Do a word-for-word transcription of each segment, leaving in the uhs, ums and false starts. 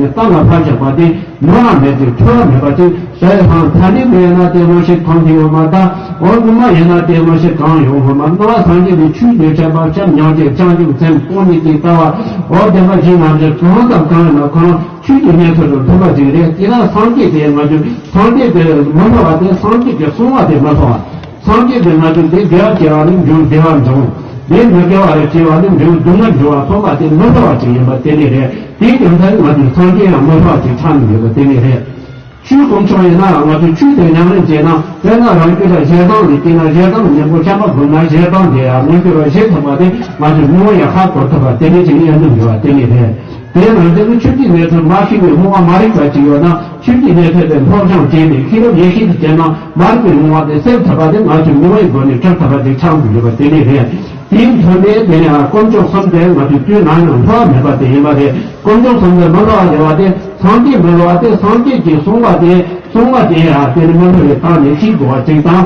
གཏམ་ལ་ཕར་བཞག་པ་དེ་ནོར་བ་མེད་ཅིང་འཁྲུལ་བ་མེད་པ་ཅིག་ཟེར་ཡང་ཐ་ནི་མེད་ན་དེ་མ་ཤེས་གང་དུ་ཡོད་མ་ད། འོ་ངོ་མ་ཡིན་ན་དེ་མ་ཤེས་གང་ཡོང་ངོ་མ། སྣང་བ་སངས་རྒྱས་ཀྱི་ཆོས་ཉིད་ཁྱད་པར་ཁྱབ་མྱང་འདས་བྱང་ཆུབ་སེམས་སྟོང་ཉིད་ཀྱི་ལྟ་བ། འོ་དེ་འདྲ་ཞིག་རྣམ་འགྱུར་གང་དང་གང་ཡིན་ན་ཁོ་རང་ཆོས་ཀྱི་གནས་ཚུལ་དང་མཐུན་པ་ཅིག་རེད། དེས་ན་སངས་རྒྱས་དེ་ང་ཚོས་སངས་རྒྱས་དེ་མི་སླུ་བ་དེ་སངས་རྒྱས་ཀྱིས་གསུངས་པ་དེ་མི་སླུ་བ། སངས་རྒྱས་དེ་ང་ཚོས་དེ་དགེ་བ་སྐྱེ་བ་ནི་མཇུག་བདེ་བ་འབྱུང་། དེ་མི་དགེ་བ་རེ་སྐྱེ་བ་ནི་མཇུག་སྡུག་བསྔལ་འབྱུང་བ་གསུངས་པ་དེ་མི་སླུ་བ་ཅིག་ཡིན་པ་དེ་ནི་རེད། དེའི་རྒྱུ་མཚན་ནི་ང་ཚོས་སངས་རྒྱས་ཡང་མི་སླུ་བ་ཅིག་ཆགས་ནས་ཡོད་པ་དེ་ནི་རེད། ཆོས་གོམས་བྱུང་ཡིན་ན་ང་ཚོས་ཆོས་དེ་ཉམས་ལེན་བྱས་ན། དཔེར་ན་རང་རྒྱུད་ལ་ཞེ་སྡང་ནི་སྐྱེས་ན་ཞེ་སྡང་ཉིན་གུང་ཤམ་བུ་ན་ཞེ་སྡང་དེ་ཡང་མངོན་གྱུར་བ་ཞི་ཐུབ་པ་དེ་ང་ཚོས་མྱོང་བ་ཡང་ཧ་གོ་ཐུབ་པ་དེ་འདྲ་ཅིག་ཡིན་སྙམ་ཡོད་པ་དེ་ནི་རེད། དེ་ནང་བཞིན་དུ་ཆོས་ཀྱི་གནས་ཚུལ་མ་ཤེས་པའི་སྣང་བ་མ་རིག་པ་ཅིག་ཡོད་ན། ཆོས་ཀྱི་གནས་ཚུལ་དེ་སློབ་སྦྱོང་བྱས་ནས་ཤེས་རབ་ཡེ་ཤེས་སུ་བྱས་ན། མ་རིག་པའི་སྣང་བ་དེ་སེལ་ཐུབ་པ་དེ་ང་ཚོས་མྱོང་བའི་སྒོ་ནས་གྲུབ་ཐུབ་པ་ཅིག་ཆགས་འདུག་ཡོད་པ་དེ་ནི་རེད། དེའི་མཐུན་པས་དེ་ནི་དཀོན་མཆོག་གསུམ་དེ་ང་ཚོས་དུས་ནམ་ཡང་སླུ་བ་མེད་པ་དེ་ཡིན་པ་རེད། དཀོན་མཆོག་གསུམ་དེ་མི་སླུ་བ་ཡོད་པ་དེ། སངས་རྒྱས་མི་སླུ་བ་དེ་སངས་རྒྱས་ཀྱིས་གསུངས་པ་དེ་གསུངས་པ་དེ་ཡང་དེ་ནི་མི་སླུ་བའི་སྟེང་ནས་ཤེས་དགོས་པ་ཅིག་དང་།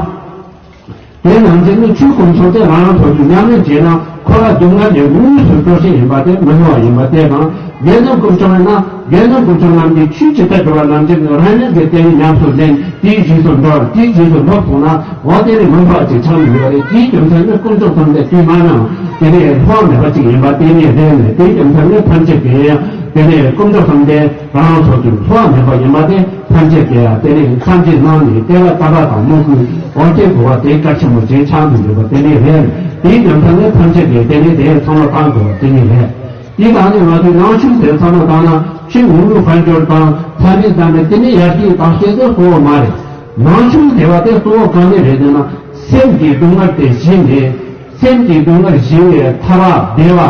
དེ་ནང་བཞིན་དུ་ཆོས་གོམས་བྱུང་སྟེ་རང་རང་སོ་སོས་ཉམས་ལེན་བྱས་ན་འཁོར་བ་སྡུག་བསྔལ་ལས་དངོས་སུ་སྐྱོབ་བྱེད་ཡིན་པ་དེ་མི་སླུ་བ་ཡིན་པ་དེ་དང་། དགེ་འདུན་དཀོན་མཆོག་ཡིན་ན་དགེ་འདུན་དཀོན་མཆོག་རྣམས་ཀྱིས་ཆོས་ཇི་ལྟར་སྒྲུབ་པ་ནང་བཞིན་དུ་རང་ཉིད་ཀྱིས་དེ་ཉིད་ཉམས་སུ་ལེན། དེའི་རྗེས་སུ་འགྲོ། དེའི་རྗེས་སུ་འགྲོ་སོང་ན་འོ་དེ་ནི་མི་སླུ་བ་ཅིག་ཆགས་ནས་ཡོད་རེད། དེའི་རྒྱུ་མཚན་ནི་དཀོན་མཆོག་གསུམ་དེ་དུས་ནམ་ཡང་དེ་ནི་སླུ་བ་མེད་པ་ཅིག་ཡིན་པ་དེ་ནི་རེད། ནས་དེའི་རྒྱུ་མཚན་ནི་ཐམས་ཅད་ཀྱིས་ཡང་དེ་ནི་དཀོན་མཆོག་གསུམ་དེ་རང་རང་སོ་སོས་སླུ་བ་མེད་པ་ཡིན་པ་དེ། ཐམས་ཅད་ཀྱིས་ཡང་དེ་ནི་བསམ་གཞིག་གནང་ནས་དེ་ལ་དད་པ་དང་མོས་གུས་འོ་སྐྱེ་དགོས་པ་དེ་གལ་ཆེན་པོ་ཅིག་ཆགས་འདུག་ཡོད་པ་དེ་ནི་རེད། དེའི་རྒྱུ་མཚན་ནི་ཐམས་ཅད་ཀྱིས་དེ་ནི་དེ་བསམ་བློ་བཏང་དགོས་པ་དེ་ནི་རེད། དེ་དང་ནི་ང་ཚོས་ནང་ཆོས་དེ་བསམ་བློ་བཏང་ན་ཆོས་ངོ་མ་དཔལ་འབྱོར་དང་ཚན་རིག་དང་ནི་དེ་ནི་ཡར་རྒྱས་དང་སྐྱེ་སྲིད་གཙོ་བོ་མ་རེད། ནང་ཆོས་ཟེར་བ་དེ་གཙོ་བོ་གང་ནས་རེད་ཟེར་ན། སེམས་ཀྱི་སྡུག་བསྔལ་དེ་ཞི་ནས། སེམས་ཀྱི་སྡུག་བསྔལ་ཞི་བའི་ཐར་པ་བདེ་བ་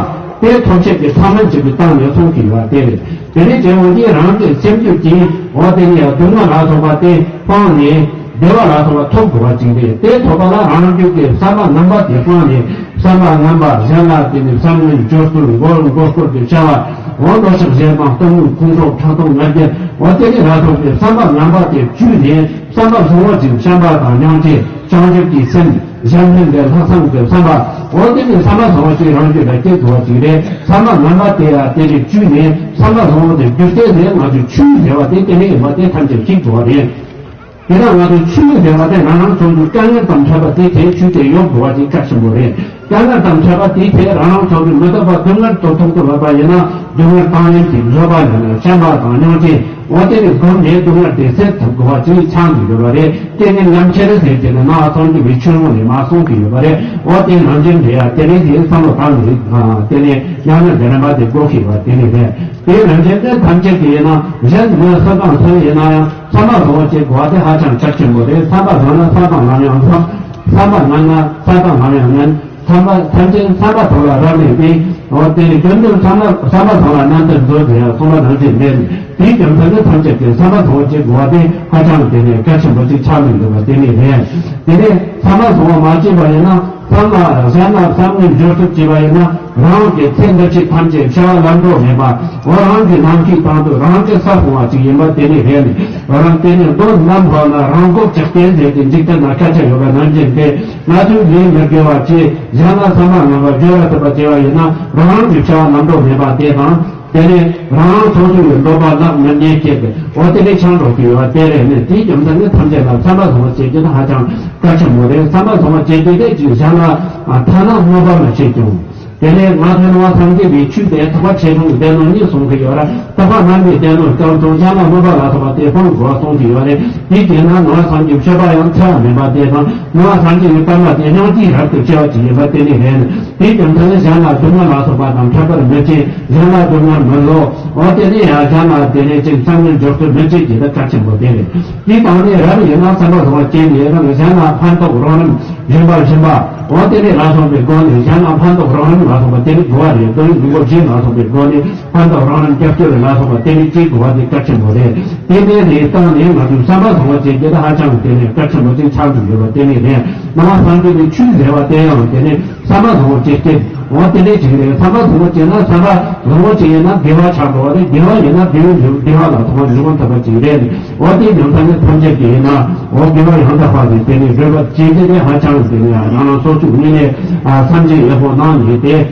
དེ་ཐོབ་བྱེད་ཀྱི་ཐབས་ལམ་ཅིག་གི་སྟེང་ནས་གསུངས་ཀྱི་ཡོད་པ་དེ་རེད། དེ་ནས་དེ་འོ་དེ་རང་གི་སེམས་རྒྱུད་ཀྱི་འོ་དེ་ནས་སྡུག་བསྔལ་ལ་སོགས་པ་དེ་སྤངས་ནས་བདེ་བ་ལ་སོགས་པ་ཐོབ་དགོས་པ་ཅིག་རེད། དེ་ཐོབ་པ་ལ་རང་རྒྱུད་ཀྱི་བསམ་པ་ངན་པ་དེ་སྤངས་ནས་བསམ་པ་ངན་པ་གཞན་ལ་བརྟེན་ནས་བསམ་ངན་སྦྱོར་ཚུལ་མགོ་མགོ་སྐོར་གྱི་བྱ་བ་འོ་འདོད་ཆགས་ཞེ་སྡང་གཏི་མུག་ཁོང་ཁྲོ་ཕྲག་དོག་ང་རྒྱལ་འོ་དེ་ནས་ལ་སོགས་པའི་བསམ་པ་ངན་པ་དེ་བཅུས་ནས། བསམ་པ་བཟང་བོ་ཅིག་བྱམས་པ་དང་སྙིང་རྗེ་བྱང་ཆུབ་ཀྱི་སེམས་གཞན་ཕན་པའི་ལྷག་བསམ་གྱི་བསམ་པ་འོ་དེ་ནི་བསམ་པ་བཟང་བོ་ཅིག་རང་རྒྱུད་ལ་སྐྱེ་དགོས་པ་ཅིག་རེད། བསམ་པ་ངན་པ་དེ་ཡང་དེ་ནི་བཅུས་ནས་བསམ་པ་བཟང་བོ་དེ་རྒྱུ་རྐྱེན་དེ་ང་ཚོས་ཆོས་ཟེར་བ་དེ་དེ་ནི་ཡིན་པ་དེ་ཐམས་ཅད་ཤེས་དགོས་པ་རེད། དེ་དག་ང་ཚོས་ཆོས་ཟེར་བ་དེ་རང་རང་སོ་སོའི་དཀའ་ངལ་དང་འཕྲད་པ་དེ་དེ་ཆོས་དེ་ཡོང་དགོས་པ་ཅིག་གལ་ཆེན་པོ་རེད། དཀའ་ངལ་དང་འཕྲད་པ་དེའི་ཐད་རང་རང་ཚོ་གི་མི་ཐོབ་པ་སྡུག་བསྔལ་དུ་ཐོག་ཏུ་ལོག་པ་ཡིན་ན་སྡུག་བསྔལ་དང་ལེན་གྱི་བཟོད་པ་ཡིན་ན་བྱམས་པ་དང་སྙིང་རྗེ་འོ་དེ་ནི་སྒོམ་ནས་སྡུག་བསྔལ་དེ་སེལ་ཐུབ་དགོས་པ་ཅིག་ཆགས་འདུག་ཡོད་པ་རེད། དེ་ནི་ལམ་ཁྱེར་ཟེར་གྱི་ནི་ནང་སངས་རྒྱས་པའི་ཆོས་ལུགས་ནས་མ་གསུངས་ཀྱི་ཡོད་པ་རེད། འོ་དེ་ནང་བཞིན་རེད་ཡ། དེ་རིང་དེ་བསམ་བློ་བཏང་ནས་དེ་ནས་ཉམས་ལེན་འདི་རིམ་པ་དེ་འགོ་ཁེལ་བ་དེ་ནི་རེད། དེ་ནང་བཞིན་དེ་ཐམས་ཅད་ཀྱི་ཡིན་ན་གཞན་མི་སུ་དང་སུ་ཡིན་ན་ཡང་། བསམ་པ་བཟང་བོ་ཅིག་དགོས་པ་དེ་ཧ་ཅང་གལ་ཆེན་པོ་རེད། བསམ་པ་བཟང་ན་བསམ་པ་ངན་ཡང་བཟང་། བསམ་པ་ངན་ན་བསམ་པ་ངན་ཡང་ངན། བསམ་པ་ཐམས་ཅད་བསམ་པ་བཟང་ལ་རག་ལས་ཏེ། འོ་དེ་ནི་རྒྱུན་དུ་བསམ་པ་བསམ་པ་བཟང་ལ་རྣམ་མཐར་འགྲོ་ཟེར་ཡང་གསུངས་པ་ནང་བཞིན་མེད། དེའི་རྒྱུ་མཚན་ནི་ཐམས་ཅད་ཀྱིས་བསམ་པ་བཟང་བོ་ཅིག་དགོས་པ་དེ་ཧ་ཅང་དེ་ནས་གལ་ཆེན་པོ་ཅིག་ཆགས་མི་འདུག་པ་དེ་ནི་རེད། དེ་ནས་བསམ་པ་བཟང་བོ་མ་སྐྱེས་པ་ཡིན་ན། བསམ་པ་གཞན་ལ་བསམ་ངན་སྦྱོར་ཐུབ་བྱས་པ་ཡིན་ན། རང་གི་ཚེ་འདི་ཕྱི་ཐམས་ཅད་བྱ་བ་ལམ་འགྲོ་མེད་པ། འོ་རང་གི་ནང་གི་དང་དུ་རང་གི་ས་ཕུང་བ་ཅིག་ཡིན་པ་དེ་ནི་རེད། འོ་རང་དེ་ནི་མདོ་ནམ་བག་ན་རང་མགོ་ལྕགས་ཏེ་ཟེར་ཏེ་འཇིག་རྟེན་ན་སྐད་ཆ་ཡོད་པ་ནང་བཞིན་ཏེ། ང་ཚོས་ལས་མི་དགེ་བ་བྱས་གཞན་ལ་བསམ་པ་ངན་པ་སྦྱོར་བ་ཐུབ་པ་བྱས་པ་ཡིན་ན་རང་གི་བྱ་བ་ལམ་འགྲོ་མེད་པ་དེ་དང་། དེ་ནས་རང་རང་སོ་སོ་ཡི་འདོད་པ་ལག་མི་ཉེས་སྐྱེས་ཏེ་འོ་དེ་ནས་ཆང་འགྲོ་གི་ཡོད་པ་དེ་རེད། ནས་དེའི་རྒྱུ་མཚན་ནི་ཐམས་ཅད་ལ་བསམ་པ་བཟང་བོ་བྱེད་རྒྱུ་དེ་ཧ་ཅང་གལ་ཆེན་པོ་རེད། བསམ་པ་བཟང་བོ་བྱེད་རྒྱུ་དེ་ཅིག་བཞག་ན་ཐ་ན་གནོད་པ་མི་བྱེད་ཀྱང་། དེ་ནས་ང་ཚོའི་ནང་པ་སངས་རྒྱས་པའི་ཆོས་དེ་ཐེག་པ་ཆེ་ཆུང་གི་སྡེ་སྣོད་གཉིས་གསུང་གི་ཡོད་ར། ཐེག་པ་སྔ་མའི་སྡེ་སྣོད་སྐབས་དང་གཞན་ལ་གནོད་པ་ལ་སོགས་པ་དེ་སྤང་དགོས་པ་གསུང་གི་ཡོད་རེད། དེའི་རྗེས་ན་ནང་པ་སངས་རྒྱས་སྤྱོད་པ་ཡང་འཚེ་བ་མེད་པ་དེ་དང་ནང་པ་སངས་རྒྱས་ཀྱི་པར་མ་དེ་སྙིང་རྗེའི་རབ་ཏུ་ཕྱེ་བ་ཅིག་ཡིན་པ་དེ་ནི་རེད། དེའི་རྒྱུ་མཚན་ནི་གཞན་ལ་སྡུག་བསྔལ་ལ་སོགས་པ་དང་འཕྲད་པར་མི་བྱེད། གཞན་ལ་སྡུག་བསྔལ་མི་བཟོ། འོ་དེ་ནས་ཡང་གཞན་ལ་དེ་ནས་ཅིག་བསམ་ངན་སྦྱོར་ཚུལ་མི་བྱེད་ཀྱི་དེ་གལ་ཆེན་པོ་དེ་རེད། དེའི་སྟེང་ནས་རབ་ཡིན་ན་བསམ་པ་བཟང་བ་སྐྱེས་ནས་རང་གཞན་ལ་ཕན་ཐོགས་རོགས་རམ་རིམ་པར་བྱིན་པ། འོ་དེ་ནས་ལ་སོགས་པའི་སྒོ་ནས་གཞན་ལ་ཕན་ཐོགས་རོགས་རམ་ལ་སོགས་པ་དེ་ནི་དགོས་པ་རེད། དོན་ཡིན་གོ་བཞིན་ལ་སོགས་པའི་སྒོ་ནས་ཕན་ཐོགས་རོགས་རམ་སྐྱབས་བཅོལ་ལ་སོགས་པ་དེ་ནི་ཅིག་དགོས་པ་དེ་གལ་ཆེན་པོ་རེད། དེ་འདྲའི་རེད་སྟེང་ནས་ང་ཚོས་བསམ་པ་བཟང་བ་བྱེད་རྒྱུ་དེ་ཧ་ཅང་དེ་ནས་གལ་ཆེན་པོ་ཅིག་ཆགས་འདུག་ཡོད་པ་དེ་ནི་རེད། ནང་པ་སངས་རྒྱས་ཀྱི་ཆོས་ཟེར་བ་དེ་ཡང་དེ་ནི་བསམ་པ་བཟང་བོ་ཅིག་སྐྱེས། འོ་དེ་འདྲའི་ཅིག་རེད། བསམ་པ་བཟང་བོ་བྱས་ན་བསམ་པ་བཟང་བོ་ཅིག་ཡིན་ན་དགེ་བ་ཆགས་འགྲོ་བ་རེད། དགེ་བ་ཡིན་ན་བདེ་བའི་འབྲས་བུ་བདེ་བ་ལ་ཐོག་མ་འཇུག་པ་ཐོབ་པ་ཅིག་རེད། འོ་དེ་རྒྱུ་མཚན་ནི་ཐམས་ཅད་ཀྱི་ཡིན་ན་འོ་དགེ་བ་ཡང་དག་པ་རེད། དེ་ནི་བཟོད་པ་ཅིག་དེ་ནི་ཧ་ཅང་དེ་ནི་རང་རང་སོ་སོའི་ངོས་ནས་བསམ་གཞིག་ཡག་པོ་གནང་ནས་དེ།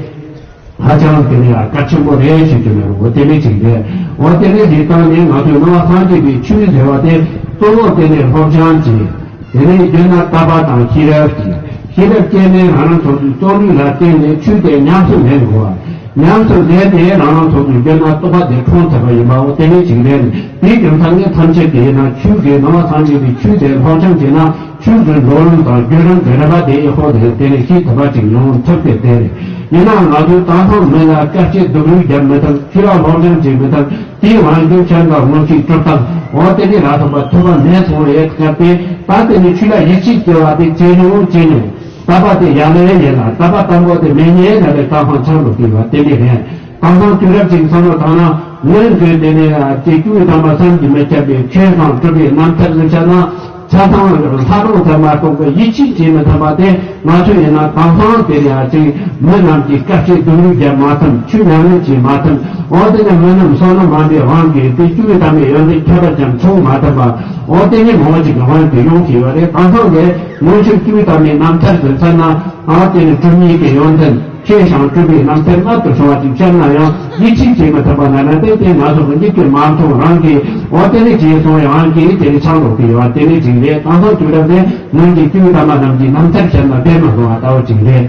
ཧ་ཅང་དེ་ནས་གལ་ཆེན་པོ་རེད་ཞུ་རྒྱུ་ནི། འོ་དེ་ནས་ཅིག་རེད། འོ་དེ་ནས་ཅིག་བཏང་ནས་ང་ཚོས་ནང་པ་སངས་རྒྱས་པའི་ཆོས་ཟེར་བ་དེ་གཙོ་བོ་དེ་ནས་སློབ་སྦྱོང་བྱེད། དེ་ནས་བརྒྱུད་ན་དད་པ་དང་ཤེས་རབ་ཀྱིས། ཤེས་རབ་སྐྱེས་ནས་རང་རང་སོ་སོའི་རྟོགས་ལུགས་ལ་བརྟེན་ནས་ཆོས་དེ་ཉམས་སུ་ལེན་དགོས་པ། ཉམས་སུ་ལེན་ནས་རང་རང་སོ་སོའི་བརྒྱུད་ན་རྟོགས་པ་དེ་འཁྲུངས་ཐུབ་པ་ཡིན་པའོ། དེ་ནས་ཅིག་རེད། དེའི་རྒྱུ་མཚན་ནི་ཐམས་ཅད་དེ་ཡིན་ན་ཆོས་ཀྱི་ནང་པ་སངས་རྒྱས་པའི་ཆོས་དེ་སློབ་སྦྱོང་བྱས་ན་ཆོས་ཀྱི་འགྲོ་ལམ་དང་བརྒྱུད་རིམ་གྱི་རིམ་པ་དེ་ཡག་པོ་དེ་དེ་ནས་ཤེས་ཐུབ་པ་ཅིག་ཡོང་ཐུབ་པའི་དེ་རེད། ཡིན་ནའང་ང་ཚོས་དེང་སང་མི་ལ་དཀའ་སྤྱད་སྡུག་རུས་རྒྱབ་མི་ཐུབ། ཆོས་ལ་སློབ་སྦྱོང་བྱེད་མི་ཐུབ། དེའི་དབང་གིས་ཁྱོད་ལ་དངོས་གཞི་གྲུབ་སྟངས་འོ་དེ་ནི་ར་ཐོག་པ་ཐོབ་པ་མེད་སོང་རེད། སྐབས་དེ་ད་དེ་ནི་ཆོས་ལ་ཡིད་ཆེས་སྐྱེ་བ་དེ་ཇེ་ཉུང་ཇེ་ཉུང་། དད་པ་དེ་ཡར་ལེན་ཡིན་ལ་དད་པ་དང་པོ་དེ་མི་ཉན་ན་ལས་ད་ཧང་ཆང་ལོ་དེ་བ་དེ་ནི་རེད། དེང་སང་དུས་རབས་ཅིག་བསམ་བློ་བཏང་ན་སྔོན་གྱི་དེ་ནི་དེ་སྐྱེས་བུ་དམ་པ་བསམ་གྱིས་མི་ཁྱབ་པའི་ཆོས་དང་གྲུབ་པའི་རྣམ་ཐར་ཟེར་བྱ་ན། ཆ་ཚང་ལྷ་རུང་ཙམ་མ་གཏོགས་པའི་ཡིད་ཆེས་བྱེད་མི་ཐུབ་པ་དེ་ང་ཚོ་ཡིན་ན་དེང་སང་དེ་ཡང་ཅིག་མི་རྣམས་ཀྱིས་དཀའ་སྤྱད་སྡུག་རུས་རྒྱབ་མ་ཐུབ། ཆོས་ཉམས་ལེན་བྱེད་མ་ཐུབ། འོ་དེ་ནི་མི་རྣམས་བསམ་བློ་མ་འདྲེས་དབང་གིས་དེ་སྐྱེས་བུ་དམ་པའི་ཡོན་ཏན་ཁྱད་པར་ཅན་མཚོན་མ་ཐུབ་པ། འོ་དེ་ནི་མང་པོ་ཅིག་གི་དབང་དུ་ཡོང་གི་ཡོད་རེད། དེང་སང་གི་སྔོན་ཆད་སྐྱེས་བུ་དམ་པའི་རྣམ་ཐར་དུ་མཚོན་ན། འོ་དེ་ནི་གྲུབ་བརྙེས་ཀྱི་ཡོན་ཏན། ཆོས་ཞིང་སྤྲུལ་པའི་རྣམ་ཐར་རབ་ཏུ་བྱུང་བ་ཅིག་བཤད་ན་ཡང་ཡིད་ཆེས་བྱེད་མི་ཐུབ་པ་ན་ན་ཏན་ཏན་ང་ཚོ་གི་འཇིག་པའི་མ་མཐོང་རང་གི་འོ་དེ་ནི་བྱས་སོང་ཡང་གི་དེ་ནི་ཆང་ལོག་གི་ཡོད་དེ་ནི་ཅིག་རེད། དེང་སང་དུས་རབས་དེ་ནང་གི་སྐྱེས་བུ་དམ་པ་རྣམས་ཀྱི་རྣམ་ཐར་བཤད་ན་བདེ་མི་སོང་བ་ལྟ་བུ་ཅིག་རེད།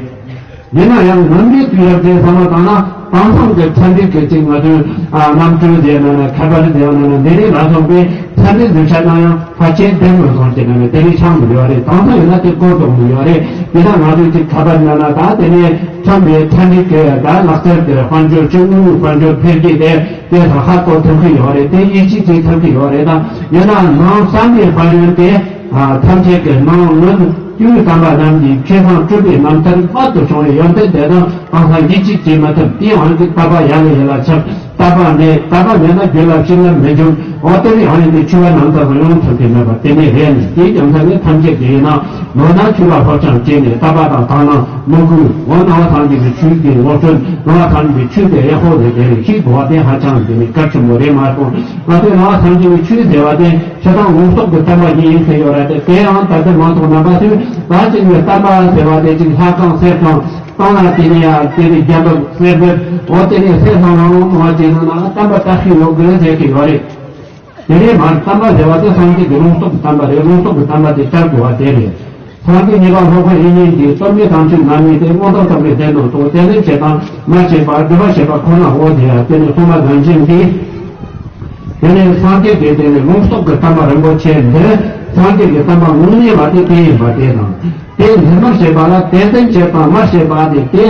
ཡིན་ན་ཡང་ནམ་རྒྱུན་དུས་རབས་དེ་བསམ་བློ་བཏང་ན་དེང་སང་གི་ཚན་རིག་གི་ཅིག་ང་ཚོའི་རྣམ་གྲོལ་ཟེར་ན་ན་ཁ་པར་ཟེར་ན་ན་འདི་རིགས་ལ་སོགས་པའི་ཚན་རིག་འཛིན་བྱ་ན་ཡང་། ཕལ་ཆེར་བདེན་མི་སོང་ཅེས་ན་ནི་དེ་རིགས་ཆང་མི་འདྲ་བ་རེད། དེང་སང་ཡིན་ན་དེ་གོ་ལྡོག་མི་ཡོད་རེད། དེ་དག་ང་ཚོས་ཅིག་ཁ་པར་ནང་ན་ད་དེ་ནས་ཐོན་པའི་ཚན་རིག་གི་ད་ལག་རྩལ་གྱི་དཔལ་འབྱོར་ཅིག་དངོས་ཡོད་དཔལ་འབྱོར་འཕེལ་རྒྱས་དེ་དེ་དག་ཧ་གོ་ཐུབ་ཀྱི་ཡོད་རེད། དེ་ཡིད་ཆེས་བྱེད་ཐུབ་ཀྱི་ཡོད་རེད། ད་ཡིན་ན་ནང་བསམ་པའི་དཔལ་ཡོན་དེ་ཐམས་ཅད་ཀྱི་ནང་ངོས་སུ་སྐྱེས་བུ་དམ་པ་རྣམས་ཀྱི་ཆོས་དང་སྤྲུལ་པའི་རྣམ་ཐར་རབ་ཏུ་བྱུང་བའི་ཡོན་ཏན་དེ་དང་དེང་སང་ཡིད་ཆེས་བྱེད་མ་ཐུབ། དེའི་དབང་གིས་དད་པ་ཡར་ལ་ཡར་ལ་ཆག་དད་པ་མེད། དད་པ་མེད་ན་རྒྱུད་ལ་བྱིན་རླབས་མི་འབྱུང་། འོ་དེ་ནི་ཡང་ཡིན་ཏེ་ཆོས་པ་རྣམས་ལྟ་བུ་ཡོང་ཐུབ་ཀྱི་མེད་པ་དེ་ནི་རེད། དེའི་རྒྱུ་མཚན་ནི་ཐམས་ཅད་དེ་ཡིན་ན་ལོ་ན་ཆོས་ལ་སློབ་སྦྱོང་བྱས་ནས་དད་པ་དང་དག་སྣང་མོས་གུས། འོ་ནང་པ་སངས་རྒྱས་ཀྱི་ཆོས་ཀྱི་ངོ་སྤྲོད། ནང་པ་སངས་རྒྱས་ཀྱི་ཆོས་དེ་ཡག་པོ་རེད་དེ་རེད་ཤེས་དགོས་པ་དེ་ཧ་ཅང་དེ་ནི་གལ་ཆེན་པོ་རེད་མ་གཏོགས། ང་ཚོས་ནང་པ་སངས་རྒྱས་ཀྱི་ཆོས་ཟེར་བ་དེ་ཆ་ཚང་ལུང་རྟོགས་ཀྱི་བསྟན་པ་ཞིག་ཡིན་ཟེར་ཡོད་རེད་དེ། དེ་ཡང་ད་ལྟ་མང་ཚོགས་རྣམ་པ་ཚོས་ད་ཅིག་ནས་བསྟན་པ་ཟེར་བ་དེ་ཅིག་ལྷ་ཁང་གསེར་ཁང་། གཏོང་ལ་དེ་ནས་ཡང་དེ་ནས་རྒྱ་བོད་གསེར་བོད། འོ་དེ་ནས་གསེར་ལྷང་ལྷང་གཏོང་བ་བྱས་ན་ན་བསྟན་པ་དར་ཤུགས་ཡོང་གི་རེད་ཟེར་གྱི་ཡོད་རེད། དེ་ནས་མར་བསྟན་པ་ཟེར་བ་དེ་སངས་རྒྱས་ཀྱི་ལུང་རྟོགས་ཀྱི་བསྟན་པ་རེད། ལུང་རྟོགས་ཀྱི་བསྟན་པ་དེ་དར་དགོས་པ་དེ་རེད། སངས་རྒྱས་གཉིས་པ་སློབ་དཔོན་དབྱིག་གཉེན་གྱིས་སྟོབས་ལྡན་དམ་ཆོས་རྣམ་གཉིས་ཏེ། མངོན་རྟོགས་དམ་པའི་བདེན་དོན་རྟོགས། དེ་ལས་བྱེད་དང་མ་བྱེད་པ་སྒྲུབ་པ་བྱེད་པ་ཁོ་ན་འོ་དེ་ཡང་དེ་ནས་སློབ་མ་རང་བཞིན་གྱིས། དེ་ནས་སངས་རྒྱས་ཀྱི་དེ་ནས་ལུང་རྟོགས་ཀྱི་བསྟན་པ་རིན་པོ་ཆེ་འདི་སངས་རྒྱས་ཀྱི་བསྟན་པ་དངོས་གནས་པ་དེ་དེ་ཡིན་པ་དེ་དང་། དེ་འཛིན་པར་བྱེད་པ་ལ་དེ་འཛིན་བྱེད་དང་མ་བྱེད་པ་དེ་དེ་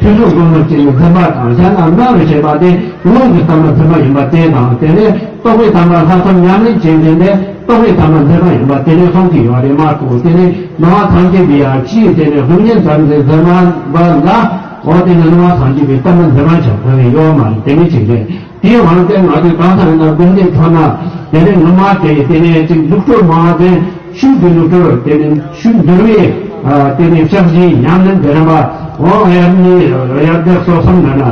ཐོས་བསམ་སྒོམ་གསུམ་གྱི་འཛིན་པ་དང་། གཞན་ལ་སྨྲ་བར་བྱེད་པ་དེ་ལུང་གི་བསྟན་པ་འཛིན་པ་ཡིན་པ་དེ་དང་། དེ་ནས་རྟོགས་པའི་བསྟན་པ་ལྷག་བསམ་ཉམས་ལེན་བྱེད་མཁན་དེ་རྟོགས་པའི་བསྟན་པ་འཛིན་པ་ཡིན་པ་དེ་ནས་གསུང་གི་ཡོད་རེད་མ་གཏོགས། དེ་ནས་ནང་པ་སངས་རྒྱས་པའི་ཡང་ཕྱིའི་དེ་ནས་ལུང་ཉན་ཙམ་གྱི་འཛིན་པ་ལ། འོ་དེ་ནས་ནང་པ་སངས་རྒྱས་པའི་བསྟན་པ་འཛིན་པ་བྱ་ཐུབ་ཀྱི་ཡོད་མ་རེད། དེ་ནི་ཅིག་རེད། དེའི་དབང་གིས་ང་ཚོས་གང་ལྟར་ན་དགོན་སྡེ་ཁྲོད་ན་དེ་ནས་ངོ་མ་དེ་དེ་ནས་ཅིག་ལུགས་སྲོལ་མང་བ་དེ་ཆོས་ཀྱི་ལུགས་སྲོལ། དེ་ནས་ཆོས་འདུལ་བའི་དེ་ནས་ཕྱག་བཞེས་ཉམས་ལེན་གྱི་རིམ་པ། འོ་དབྱར་གནས་དབྱར་ཟླ་སོ་གསུམ་ན་ན་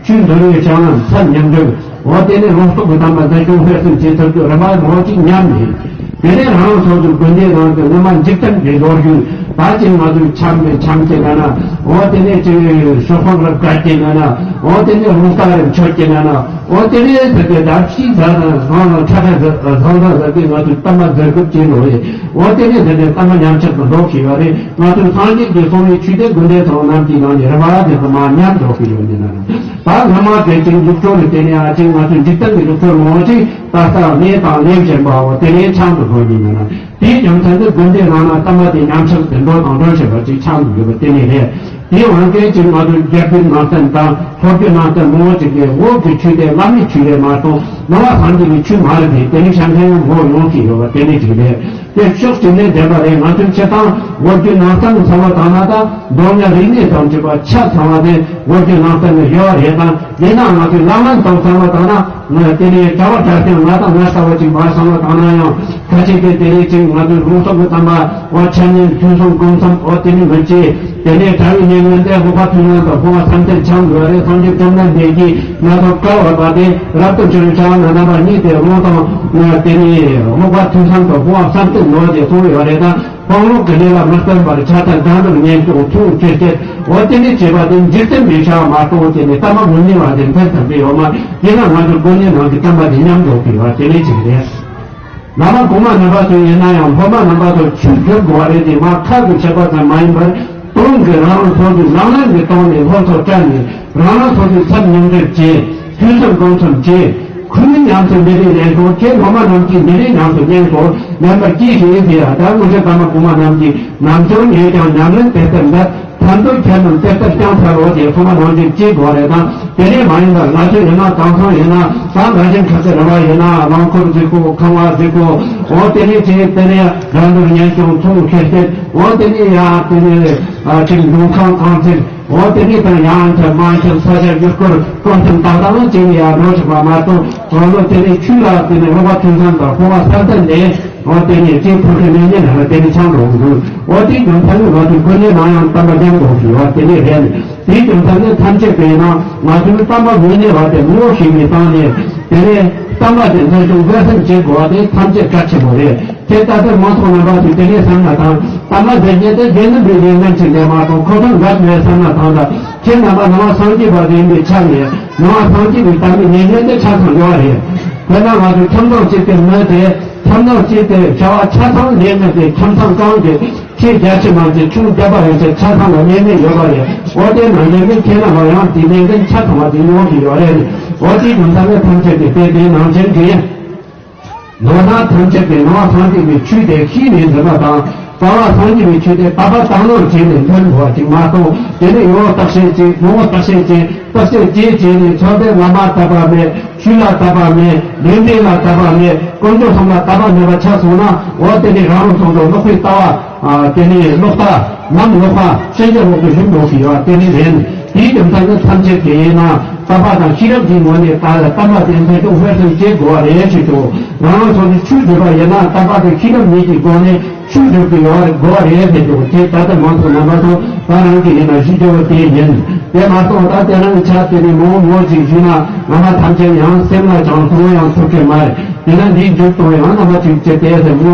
ཆོས་འདུལ་བའི་ཕྱག་ལེན་མཚན་ཉམས་འགྲིབ། འོ་དེ་ནས་ལུང་རྟོགས་ཀྱི་བསྟན་པ་འཛིན་སྐྱོང་སྤེལ་གསུམ་བྱེད་ཐུབ་རྒྱུ་རིམ་པ་མང་ཅིག་ཉམས་ནས། དེ་ནས་རང་སོ་སོའི་དགོན་སྡེ་ནང་དུ་སྔོན་མ་འཇིག་རྟེན་གྱི་ལོ་རྒྱུས་ད་ཅིག་ང་ཚོའི་འཆམ་པའི་འཆམ་སྐྱེ་ན་ན། འོ་དེ་ནས་ཅིག་ཤོག་ཁོག་རབ་དགའ་སྐྱེ་ན་ན། འོ་དེ་ནས་རླུང་རྟ་རབ་མཆོད་སྐྱེ་ན་ན། འོ་དེ་ནས་ཟེར་ཏེ་ད་ཕྱིས་ད་དང་བཟང་ལ་ཁྲ་ཁ་བཟང་ལ་ཟེར་ཏེ་ང་ཚོའི་བསྟན་པ་འཛིན་སྐྱོང་བྱེད་འགྲོ་རེད། འོ་དེ་ནས་ཟེར་ཏེ་བསྟན་པ་ཉམས་ཆག་ཏུ་འགྲོ་གི་ཡོད་རེད། ང་ཚོའི་སངས་རྒྱས་ཀྱིས་གསུངས་པའི་ཆོས་དེ་དགོན་སྡེ་དང་རྣམས་ཀྱི་ནང་ནས་རིམ་པ་དེ་ཚོ་མར་ཉམས་འགྲོ་གི་ཡོད་ནི་ན་ན། ད་སྔ་མ་དེ་ཅིག་ལུགས་སྲོལ་ལ་བརྟེན་ནས་ཨ་ཅིག་ང་ཚོའི་འཇིག་རྟེན་གྱི་ལུགས་སྲོལ་མང་པོ་ཅིག་ད་ལྟ་གནས་དང་ལས་གཞན་པའོ་དེ་ལས་འཆམ་དུ་འགྲོ་ཡིན་ན་ན། དེའི་རྒྱུ་མཚན་དུ་དགོན་སྡེ་ནང་ན་བསྟན་པ་དེ་ཉམས་ཆག་ཏུ་འགྲོ་དང་འགྲོ་བཞིན་པ་ཅིག་ཆགས་ཡོད་པ་དེ་ནི་རེད། དེའི་དབང་གིས་ཅིག་ང་ཚོའི་རྒྱལ་པོའི་ནང་བསྟན་དང་ལྷོ་རྒྱུད་ནང་བསྟན་མང་པོ་ཅིག་གིས་འོག་གི་ཆོས་དེ་བླ་མའི་ཆོས་རེད་མ་གཏོགས་ནང་པ་སངས་རྒྱས་ཀྱི་ཆོས་མ་རེད་དེ་དེ་ནི་ཤ་མཁན་ཡང་མང་ཡོང་གི་ཡོད་པ་དེ་ནི་ཅིག་རེད། དེ་ཕྱོགས་གཅིག་ནས་བདེན་པ་རེད། ང་ཚོའི་སྤྱིར་བཏང་ལོ་རྒྱུས་ནང་བསྟན་ཚང་མ་དང་ན་དང་མདོ་སྔགས་རིག་གནས་དང་འབྲེལ་བ་ཆ་ཚང་བ་དེ་ལོ་རྒྱུས་ནང་བསྟན་ནས་ཡོད་རེད་དང་། ཡིན་ནའང་ང་ཚོའི་བླ་སྨན་དང་ཚང་མ་དང་ན་ང་དེ་ནས་གྲྭ་བ་གྲྭ་བཙུན་ང་དང་ང་ལྟ་བུ་ཅིག་མ་ཚང་བ་དང་ན་ཡང་ཁ་ཆེ་དེ་དེ་རེད་ཅིག་ང་ཚོའི་ལུང་རྟོགས་ཀྱི་བསྟན་པ་འོ་འཆད་ཉན་ཐོས་བསམ་སྒོམ་གསུམ་འོ་དེ་ནི་མི་བྱེད། དེ་ནས་གྲྭ་བའི་ཉེ་སྔོན་དེ་སློབ་པ་ཐོས་བསམ་དང་སྤོང་བ་བསམ་གཏན་འཆང་དགོས་རེད། སངས་རྒྱས་བཅོམ་ལྡན་འདས་ཀྱིས་ང་ཚོ་བཀའ་ཕབ་པ་དེ། རབ་ཏུ་འབྱོར་བའི་ཕྱག་ན་བསྣམས་པ་གཉིས་ཏེ། རླུང་དང་། དེ་ནས་སློབ་པ་ཐོས་བསམ་དང་སྤོང་བ་བསམ་གཏན་ནོ་ཞེས་གསུངས་ཡོད་རེད་ད། སྤང་ལུང་གི་ལས་ལ་མི་བརྟེན་པར་ཆགས་སྡང་དང་ངན་སོང་མཚུངས་ཆོས་ཅན། འོ་དེ་ནི་བྱས་པ་དེ་འཇིག་རྟེན་པའི་བྱ་བ་མ་གཏོགས་དེ་ནི་བསྟན་པ་མི་གནས་པ་དེ་འཕེལ་ཐུབ་ཀྱི་ཡོད་མ་རེད། དེས་ན་ང་ཚོ་དགོན་གནས་ནང་གི་བསྟན་པ་དེ་ཉམས་འགྲོ་གི་ཡོད་པ་དེ་ལས་ཅིག་རེད། བླ་མ་གོང་མ་རྣམ་པ་ཚོ་ཡིན་ན་ཡང་སློབ་མ་རྣམ་པ་ཚོ་ཆོས་སྒྲུབ་དགོས་པ་རེད་དེ། མ་ཁ་གི་བཤད་པ་ཙམ་མ་ཡིན་པར་དོན་གྱི་རང་རང་སོ་སོའི་ལག་ལེན་གྱི་སྟེང་ནས་སློབ་གསོ་སྤྲད་ནས་རང་རང་སོ་སོའི་ཚབ་མཉམ་འབྲེལ་བྱས། ཐོས་བསམ་སྒོམ་གསུམ་བྱས། ཁུར་མི་ཉམས་སུ་མི་རིགས་ལེན་དགོས། ཁྱེད་སློབ་མ་རྣམས་ཀྱིས་མི་རིགས་ཉམས་སུ་ལེན་དགོས། ལེན་པར་གྱིས་ཤིག་ཡིན་ཟེར་ཡ། ད་སྔོན་ཆད་བླ་མ་གོང་མ་རྣམས་ཀྱིས་ནམ་འཁྱོར་ངས་ཀྱང་ཉམས་ལེན་དེ་ལྟར་འདི། ཐར་འདོད་ཁྱེད་རྣམས་དེ་ལྟར་བསྐྱངས་འཚལ་ལོ་ཞེས་ཐོག་མ་ནང་བཞིན་བྱེད་དགོས་རེད་དང་། དེ་ནས་མ་ཡིན་པར་ང་ཚོ་ཡིན་ན་དེང་སང་ཡིན་ན་ད་འགའ་ཞིག་ཁ་ཚ་ར་བ་ཡིན་ན་རླངས་འཁོར་ཟིག་གོ་ཁང་བ་ཟིག་གོ། འོ་དེ་ནས་ཅིག་དེ་ནས་རང་དོན་ཉེན་སྐྱོང་ཚོང་ཁེ་སྟེ། འོ་དེ་ནས་ཡ་དེ་ནས་ཅིག་མགྲོན་ཁང་ཁང་ཚན། འོ་དེ་ནས་དང་ཡང་ཁྱབ་མང་ཁྱབ་ས་ཆ་ཡུལ་སྐོར་སྐོར་ཐེངས་ཏག་ཏག་ལ་ཅིག་ཡ་འགྲོ་ཆོག་པ་མ་གཏོགས། གང་ལོ་དེ་ནས་ཆུ་ལ་དེ་ནས་རོགས་པ་ཐུན་མཚམས་དང་ཕོ་བ་ས་ས་ནས། འོ་དེ་ནས་ཅིག་ཕུག་གི་གནས་ཉེ་ལ་དེ་ནས་ཆང་འགྲོ་གི་འདུག་འོ་དེའི་རྒྱུ་མཚན་ནི་ང་ཚོའི་དགོན་གནས་ནང་ཡང་བསྟན་པ་ཉམས་འགྲོ་གི་ཡོད་དེ་ནས་རེད། དེའི་རྒྱུ་མཚན་ནི་ཐམས་ཅད་པས་ན་ང་ཚོའི་བསྟན་པ་ངོས་གནས་པ་དེ་ངོ་ཤེས་པའི་སྟེང་ནས། དེ་ནས་བསྟན་པ་དེ་འཛིན་སྐྱོང་སྤེལ་གསུམ་བྱེད་དགོས་པ་དེ་ཐམས་ཅད་གལ་ཆེན་པོ་རེད། དེ་ལྟ་དུས་མང་ཚོགས་རྣམ་པ་ཚོས་དེ་ནས་བསམ་ན་དང་། བསྟན་པ་འཛིན་མཁན་དེ་དགེ་འདུན་པའི་ལས་ངན་ཅིག་ལས་མ་གཏོགས་ཁོ་ཚོ་འགབ་མེད་བསམ་ན་དང་། ད་ཁྱེད་རྣམ་པ་ནང་པ་སངས་རྒྱས་པ་ཡིན་པའི་ཆ་ནས་ནང་པ་སངས་རྒྱས་པའི་བསྟན་པའི་ལས་ངན་དེ་ཆ་ཚང་ཡོད་རེད། དཔེར་ན་ང་ཚོ་ཁྱིམ་ཚང་གཅིག་གི་མི་དེ། ཁྱིམ་ཚང་གཅིག་དེ་བྱ་བ་ཆ་ཚང་ལས་ངན་དེ་ཁྱིམ་ཚང་གང་གི་ཆེ་རྒྱ་ཆེ་མང་ཆེ་ཆུང་རྒྱ་བ་ཡོད་ཚད་ཆ་ཚང་ལ་ལས་ངན་ཡོད་པ་རེད། འོ་དེ་ནང་བཞིན་གྱི་ཁྱེད་རྣམ་པ་ཡང་དེ་ལས་ངན་ཆ་ཚང་བ་དེ་ཡོང་གི་ཡོད་རེད། འོ་དེའི་རྒྱུ་མཚན་ནི་ཐམས་ཅད་ཀྱི་དཔེ་དེའི་ནང་བཞིན་གྱི། ནང་པ་ཐམས་ཅད་ཀྱིས་ནང་པ་སངས་རྒྱས་པའི་ཆོས་དེ་ཤེས་ནས་འཛིན་པ་དང་། རྩ་བ་སངས་རྒྱས་པའི་ཆོས་དེ་དག་པ་དག་སྣང་བྱས་ནས་འཛིན་དགོས་པ་ཅིག་མ་གཏོགས། དེ་ནས་ཡང་བརྟག་དཔྱད་བྱས། མང་བོ་བརྟག་དཔྱད་བྱས། བརྟག་དཔྱད་བྱས་བྱས་ནས་མཚོན་དོན་བླ་མ་དད་པ་མེད། ཆོས་ལ་དད་པ་མེད། ལུང་བསྟན་ལ་དད་པ་མེད། དཀོན་མཆོག་གསུམ་ལ་དད་པ་མེད་པ་ཆགས་སོང་ན། འོ་དེ་ནས་རང་རང་སོ་སོ་ལོག་པའི་ལྟ་བ། ཨ། དེ་ནས་ལོག་ལྟ། ནམ་ལོག་པ་ཤན་སྦྱར་འོག་ཏུ་ཞུགས་འགྲོ་གི་ཡོད་པ་དེ་ནི་རེད། དེའི་རྒྱུ་མཚན་ནི་ཐམས་ཅད་ཀྱི་ཡིན་ན་དད་པ་དང་ཤེས་རབ་ཀྱི་ངོས་ནས་ད་བསྟན་པ་དེ་འཛིན་སྐྱོང་སྤེལ་གསུམ་བྱེད་དགོས་པ་རེད་ཅེས་ཀྱང་། རང་རང་སོ་སོའི་ཆོས་སྒྲུབ་པ་ཡིན་ན་དད་པ་དང་ཤེས་རབ་གཉིས་ཀྱི་སྒོ་ནས་ཆོས་སྒྲུབ་ཀྱི་ཡོད་པ་དགོས་པ་རེད་ཟེར་ཀྱང་། དེ་ད་ལྟ་མང་ཚོགས་རྣམ་པ་ཚོ་ད་རང་གི་ཡིན་ན་ཞུ་རྒྱུ་བོ་དེ་ཡིན། དེ་མ་གཏོགས་ད་དེ་རང་གི་ཆ་དེ་ནི་མང་མོ་ཞིག་ཞུས་ན་རྣམ་པ་ཐམས་ཅད་ཡང་སེམས་ལ་བཅངས་གཏོང་ཡང་ཐུབ་ཀྱི་མ་རེད། དེ་ན་འདིའི་མཇུག་གཏོང་ཡང་རྣམ་པ་ཚོས་ཅི་བལྟས་ཟེར་མོ་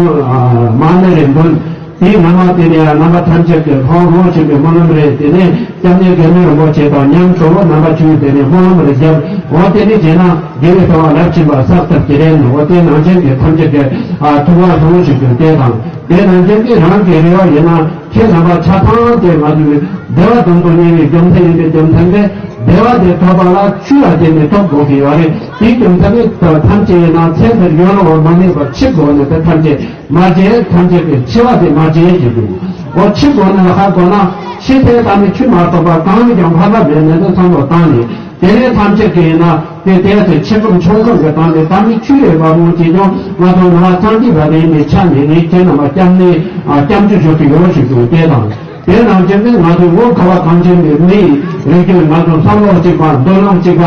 མ་ནི་རེ་འདོན། དེའི་ངང་ལ་དེ་ནས་རྣམ་པ་ཐམས་ཅད་ཀྱིས་ལྷོང་ལྷོང་བྱེད་པའི་སྨོན་ལམ་རེ། དེ་ནས་སྐྱབས་གནས་དགེ་འདུན་རིན་པོ་ཆེ་དང་མཉམ་དུ་རྣམ་པ་ཚོས་དེ་ནས་སྨོན་ལམ་རེ་བརྒྱབ། འོ་དེ་ནས་བྱས་ན་དགེ་བའི་རྩ་བ་རླབས་ཆེན་པ་གསལ་ཐུབ་ཀྱི་རེད། འོ་དེ་ནང་བཞིན་གྱི་ཐམས་ཅད་ཀྱི་ཨ་ཐུགས་ལ་ལྷོང་བྱེད་རྒྱུ་དེ་དང་། དེ་ནང་བཞིན་གྱི་རང་གི་རེ་བ་ཡིན་ན་ཁྱེད་རྣམ་པ་ཆ་ཚང་དེ་ང་ཚོའི་བདེ་བ་དང་པོ་གཉེར་བའི་རྒྱུ་མཚན་ཡིན་པའི་རྒྱུ་མཚན་དེ། བདེ་བ་དེ་ཐོབ་པ་ལ་ཆོས་ལ་བརྟེན་ནས་ཐོབ་དགོས་ཀྱི་ཡོད་རེད། དེའི་རྒྱུ་མཚན་ནི་ཐམས་ཅད་ཡིན་ན་ཚེ་འདིར་ཡོད་རུང་བ་མ་གནས་པར་འཆི་དགོས་ནས་དེ་ཐམས་ཅད། མ་བྱས། ཐམས་ཅད་ཀྱི་འཆི་བ་དེ་མ་བྱས་ཀྱི་འདུག་འོ་འཆི་དགོས་ན་ཧ་གོ་ན་འཆི་ཚེ་ད་ནི་ཆོས་མ་གཏོགས་པ་གང་ལ་ཀྱང་ཕན་ཐོགས་མེད་ནས་འདི་བསམ་བློ་བཏང་ནས། དེ་ནས་ཐམས་ཅད་ཀྱི་ཡིན་ན་དེ་དེ་ཚེ་འཆི་ཁམས་ཆུང་ཁམས་ཀྱི་སྟེང་ནས་ད་ནི་ཆོས་རེ་བ་མོ་ཅེས་ཀྱང་ང་ཚོ་ང་སངས་རྒྱས་པ་རེད་མི་ཆ་ནས་ནི་ཁྱེད་རྣམ་པ་སྐྱབས་གནས་སྐྱབས་འཇུག་ཞུ་གི་ཡོད་ཞུ་དགོས་དེ་དང་། དེ་ནང་བཞིན་དུ་ང་ཚོའི་འོད་ཁ་བ་གངས་ཅན་པའི་མི་ཡི་རིགས་རྒྱུད། ང་ཚོ་བསམ་བློ་གཅིག་པ། འདོད་རློམ་གཅིག་པ།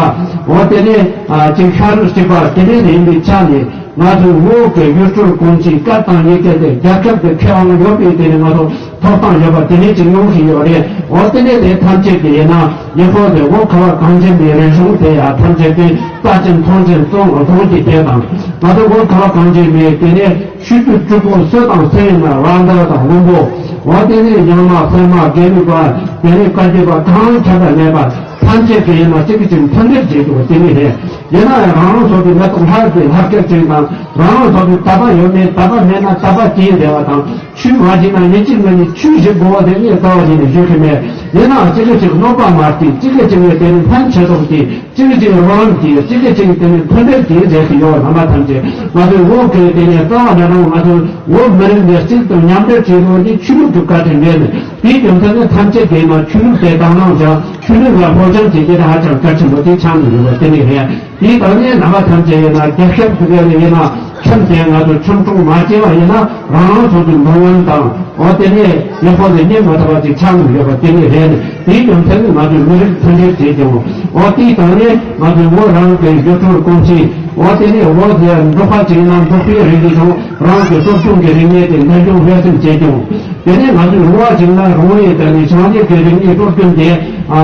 འོ་དེ་ནས་ཨ་ཅིག་ཤ་རུས་གཅིག་པ་དེ་འདྲའི་ཡིན་པའི་ཆ་ནས། ང་ཚོའི་བོད་ཀྱི་ཡུལ་སྲོལ་གོམས་གཤིས་སྐད་དང་ཡི་གེ་དེ་རྒྱལ་ཁབ་ཀྱི་ཁེ་དབང་ཡོད་པའི་དེ་ནས་ང་ཚོ་ཐོབ་ཐང་ཡོད་པ་དེ་འདྲའི་ཅིག་ཡོང་གི་ཡོད་རེད། འོ་དེ་འདྲའི་དེ་ཐམས་ཅད་ཀྱི་ཡིན་ན་ཡེ་ཧོ་དེ་འོད་ཁ་བ་གངས་ཅན་པའི་རིག་གཞུང་དེ་ཡང་ཐམས་ཅད་ཀྱིས་རྩ་ཆེན་མཐོང་ཆེན་བརྩོན་འོ་མཐོང་གི་དེ་དང་། ང་ཚོ་འོད་ཁ་བ་གངས་ཅན་པའི་དེ་ནས་ཆོས་བརྒྱུད་དྲུག་པོ་སུ་དང་སུ་ཡིན་ན་རང་དར་དང་བློན་པོ། འོ་དེ་ནས་ཡང་ན་སེར་མ་དགེ་ལུགས་པ། དེ་ནས་བཀའ་བརྒྱུད་པ་གང་ཁྱབ་པ་མེད་པ་ཐམས་ཅད་ཀྱི་ཡིན་ན་གཅིག་གིས་གཅིག་མཐུན་སྒྲིལ་བྱེད་དགོས་དེ་ནི་རེད། ཡིན་ན་ཡང་རང་རང་སོ་སོའི་མེ་ཏོག་ལྷ་དེ་ལྷ་སྐལ་ཅན་དང་། རང་རང་སོ་སོའི་དད་པ་ཡོད་མེད། དད་པ་མེད་ན་དད་པ་སྐྱེས་བསྡད་པ་དང་། ཆོས་མ་བྱས་ན་ཡིན་གཅིག་མིན་གཅིག་ཆོས་བྱེད་དགོས་པ་དེ་ངས་རྩ་བ་ཉིད་ནས་ཤེས་ཀྱི་མེད། ཡིན་ནའང་གཅིག་གིས་གཅིག་གནོད་པ་མ་སྐྱེལ། གཅིག་གིས་གཅིག་ལ་དེ་ནི་ཕན་ཆེ་སོགས་ཀྱིས། གཅིག་གིས་གཅིག་ལ་རོགས་རམ་གྱིས། གཅིག་གིས་གཅིག་དེ་ནི་མཐུན་སྒྲིལ་གྱིས་བྱེད་ཀྱི་ཡོད། རྣམ་པ་ཐམས་ཅད་ང་ཚོའི་བོད་ཀྱི་དེ་ནི་རྩ་བ་ནས་རང་ང་ཚོའི་བོད་མི་རིགས་འདི་གཅིག་ཏུ་མཉམ་འབྲེལ་བྱེད་དགོས་འདི་ཆོས་ལུགས་ཀྱི་བཀའ་དྲིན་རེད། དེའི་རྒྱུ་མཚན་ནི་ཐམས་ཅད་ཀྱིས་ང་ཆོས་ལུགས་དེ་དག་སྣང་ཀྱང་ཆོས་ལུགས་ལ་སློབ་སྦྱོང་བྱེད་རྒྱུ་དེ་ཧ་ཅང་གལ་ཆེན་པོ་དེ་ཆགས་ནས་ཡོད་པ་དེ་ནི་རེད། དེའི་སྟེང་ནས་རྣམ་པ་ཐམས་ཅད་ཡིན་ན་རྒྱལ་ཁབ་ཀྱི་ངོས་ནས་ཡིན་ན་ཁྱིམ་དེ་ང་ཚོ་ཁྱིམ་སྲུང་མ་བྱས་པ་ཡིན་ན་རང་རང་སོ་སོའི་མི་ངན་དང་། འོ་དེ་ནས་ཡག་པོ་ནས་རྙེད་མ་ཐུབ་པ་ཅིག་ཆགས་ནས་ཡོད་པ་དེ་ནི་རེད། དེའི་རྒྱུ་མཚན་ནི་ང་ཚོའི་མི་རིགས་མཐུན་སྒྲིལ་བྱེད་ཀྱང་། འོ་དེའི་སྟེང་ནས་ང་ཚོའི་བོད་རང་གི་ཡུལ་སྲོལ་གོམས་གཤིས། འོ་དེ་ནས་བོད་དེ་འབྲོག་པ་ཅིག་ཡིན་ན་འབྲོག་པའི་རིག་གནས་དང་རང་གི་སྲོལ་རྒྱུན་གྱི་རིག་གནས་དེ་འཛིན་སྐྱོང་སྤེལ་གསུམ་བྱེད་ཀྱང་། དེ་ནས་ང་ཚོའི་རོང་བ་ཅིག་ཡིན་ན་རོང་བའི་དེ་ནས་བྱང་རྒྱུད་ཀྱི་རིག་གནས་སྲོལ་རྒྱུན་དེ་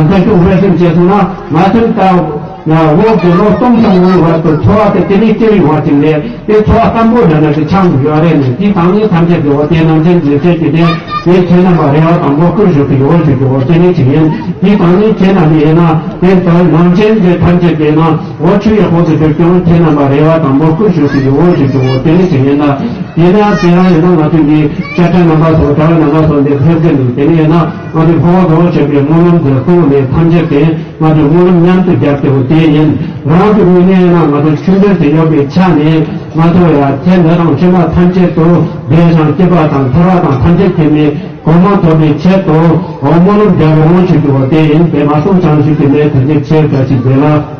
འཛིན་སྐྱོང་སྤེལ་གསུམ་བྱས་སོང་ན་ང་ཚོའི་ད། ཡང་འོག་གི་ལོ་སྟོང་ཐམ་གྱི་བར་དུ་འཚོ་བ་དེ་དེ་ནས་སྐྱེལ་ཡོང་བ་ཅིག་ལས་དེ་འཚོ་བ་བརྟན་པོ་ཡོད་ན་དེ་ཆགས་འདུག་ཡོད་རེད་ནས། དེའི་དང་ནི་ཐམས་ཅད་ཀྱི་འོ་དེ་ནང་ཚན་འཛིན་ཚད་ཀྱི་དེ་དེ་ཁྱེད་རྣམ་པ་རེ་བ་དང་པོ་བསྐུར་ཞུ་གི་ཡོད་ཞུ་རྒྱུ་འོ་དེ་ནི་ཅིག་ཡིན། དེའི་དང་ནི་ཁྱེད་རྣམ་པ་ཡིན་ན་དེ་ལྟར་ནང་ཚན་དེ་ཐམས་ཅད་ཀྱི་ནང་འོ་ཆུ་ཡི་འོག་ཏུ་གྱུར་ཀྱང་ཁྱེད་རྣམ་པ་རེ་བ་དང་པོ་བསྐུར་ཞུ་གི་ཡོད་ཞུ་རྒྱུ་འོ་དེ་ནི་ཅིག་ཡིན་ལ། དེ་ནས་དེ་རང་ཡིན་ན་ང་ཚོ་གི་དཔྱ་ཁྲལ་རྣམ་པ་ཚོ་གྲྭ་བ་རྣམ་པ་ཚོ་འདི་ཕེབས་ཀྱི་འདུག་དེ་ནས་ཡིན་ན་ང་ཚོ་འཕོ་བ་དགའ་བོ་བྱེད་པའི་སྨོན་ལམ་དེ་གསུངས་ནས་ཐམས་ཅད་དེ། ང་ཚོས་སྨོན་ལམ་མཉམ་དུ་བརྒྱབ་སྟེ་འོ་དེ་ཡིན། རང་གི་ངོས་ནས་ཡིན་ན་ང་ཚོ་ཆོས་འབྲེལ་དུ་ཡོད་པའི་ཆ་ནས་ང་ཚོ་ཡང་ཚེ་འདི་དང་ཕྱི་མ་ཐམས་ཅད་དུ་བདེ་ཞིང་སྐྱིད་པ་དང་ཐར་བ་དང་ཐམས་ཅད་མཁྱེན་པའི་གོ་འཕང་ཐོབ་པའི་ཆེད་དུ་འོ་སྨོན་ལམ་རྒྱག་རོགས་བྱེད་དགོས་པ་དེ་ཡིན། དེ་མ་གསུངས་ཙམ་ཞིག་གི་ལས་དོན་གྱི་ཆེད་དུ་ཞིག་མཛད་ལ།